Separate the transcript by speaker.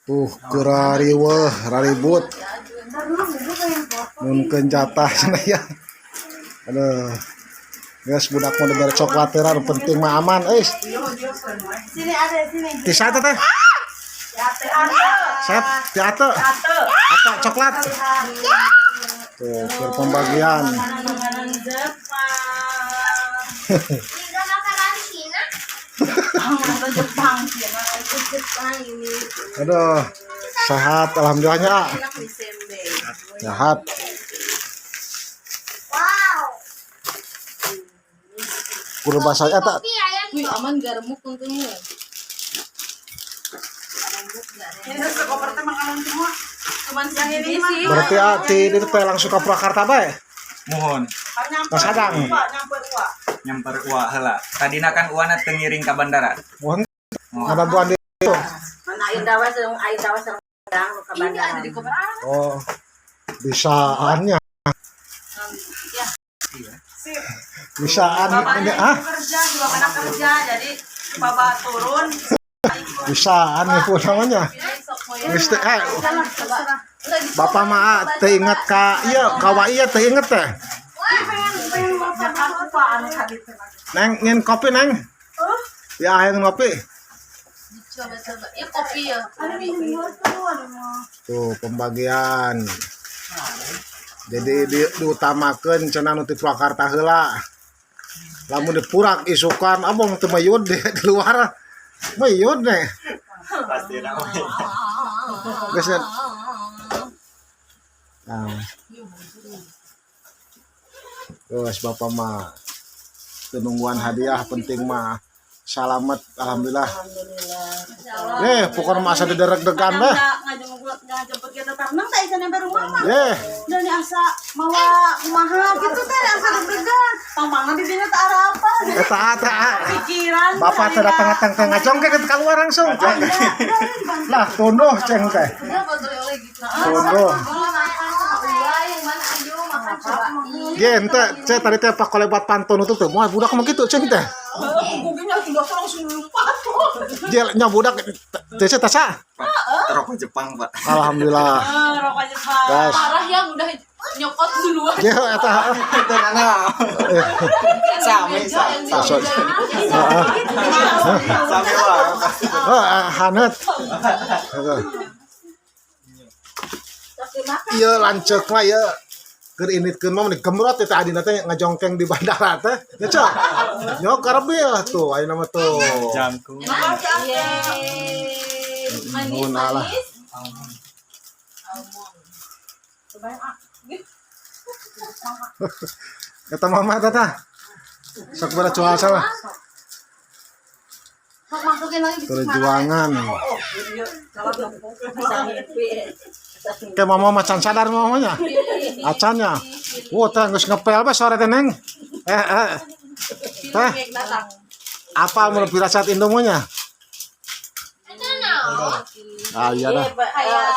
Speaker 1: Tuh, keur riweuh, raribut. Nuhunkeun jatah cenah ya. Aduh. Geus, budak mah dibere coklat teh, nu penting mah aman euy.
Speaker 2: Sini ada sini.
Speaker 1: Ti saha teh? Sep, ti Ate. Ate coklat. Tuh, keur pembagian.
Speaker 2: Makanan Jepang.
Speaker 3: Juga makanan Cina.
Speaker 2: Makanan Jepang sih, makanan Jepang ini.
Speaker 1: Aduh, sehat alhamdulillahnya.
Speaker 2: Enak nih senbei.
Speaker 1: Sehat.
Speaker 3: Wow.
Speaker 1: Kudu bahasa eta.
Speaker 3: Kopi ayam.
Speaker 4: Wih, aman garmuk untungnya.
Speaker 2: Ini sekoper teh makanan semua. Cuman segini sih.
Speaker 1: Berarti ah, ti itu teh langsung ke Purwakarta bae.
Speaker 5: Muhun.
Speaker 2: Kan nyamper.
Speaker 1: Mas Adang.
Speaker 2: Uwa, nyamper uwa.
Speaker 5: Nyamper uwa heula. Tadina kan uana teu ngiring ka bandara.
Speaker 1: Mohon
Speaker 5: Muhun.
Speaker 1: ngabantuan di itu.
Speaker 2: Mana air dawa sareng ka
Speaker 4: Ini
Speaker 2: bandara.
Speaker 4: ada di koper. Ah,
Speaker 1: Oh. Bisaannya.
Speaker 4: ya.
Speaker 2: Sip.
Speaker 1: Bisaan ini
Speaker 2: Bapaknya
Speaker 1: ah,
Speaker 2: kerja, juga anak kerja, jadi bapak turun.
Speaker 1: Bisaan nih pun namanya.
Speaker 4: Pilih sok mau ya.
Speaker 1: Geus teh eh
Speaker 4: Coba. Enggak, di
Speaker 1: Bapak mah ah, teu inget ka ieu, ka wa ieu teu inget teh.
Speaker 2: Pengen bapak apa anu tadi teh.
Speaker 1: Neng, ngin kopi, Neng. Ya, hayang ngopi.
Speaker 4: Coba coba. Ya kopi ya.
Speaker 2: Ada minum tuh, aduh.
Speaker 1: Tuh pembagian. Jadi diutamakeun cenah nu ti Purwakarta heula. Lamun dipurak isukan abong teu mayud di luar. Mayud nih.
Speaker 5: Pasti namanya.
Speaker 1: Geus ya. Nah. Terus bapak mah teu nungguan hadiah, penting mah salamet, alhamdulillah.
Speaker 2: Alhamdulillah.
Speaker 1: Eh, pokoknya masa diderek-degan deh.
Speaker 2: Ngajemput ngajemput kita tetap nang tak isa nyampe rumah mah.
Speaker 1: Eh,
Speaker 2: Dan asa mawa kumaha gitu teh asa deg-degan. Pangpangna bibinya teh arah apa?
Speaker 1: Eta eta.
Speaker 2: Pikiran.
Speaker 1: Bapak teh datang-datang teh ngajongkek ke keluar langsung. Lah, tunduh ceng teh.
Speaker 4: Kenapa oleh gitu?
Speaker 1: Tunduh.
Speaker 4: Iya, yang mana ayo makan coba.
Speaker 1: Ge ente, cek tadi teh pak kolebat pantun itu tuh. Moal budak mah kitu ceng teh.
Speaker 2: Gugungnya langsung lupa tuh.
Speaker 1: Dia nya budak teh teh tasa.
Speaker 5: Rokok Jepang, Pak.
Speaker 1: Alhamdulillah.
Speaker 2: Rokok Jepang.
Speaker 1: Guys.
Speaker 4: Parah yang udah nyokot duluan.
Speaker 1: Ge eta.
Speaker 5: Itu nana. Sami, sami.
Speaker 1: Heeh.
Speaker 5: Sami wae pasti.
Speaker 1: Heeh, hanet. Iya, lanceuk lah ya. Keur inditkeun mah gemrot eta adina teh ngajongkeng di bandara teh. Ya cok. Nyok karbil tuh ayeuna mah tuh.
Speaker 5: Jangkung.
Speaker 4: Yeay. Manis,
Speaker 1: Mun alah.
Speaker 4: manis. Almond.
Speaker 1: Eta mama eta tah. Sok bara cuaca lah.
Speaker 4: Sok masukin lagi.
Speaker 1: Perjuangan. Kayak mama macan sadar mamanya. Acannya. Wah, teh geus ngepel bae sore teh, Neng. Eh, eh. Teh,
Speaker 4: Datang.
Speaker 1: apa mun pirasat indungnya?
Speaker 3: Itu naon?
Speaker 1: Ah, iya dah.
Speaker 4: Kayak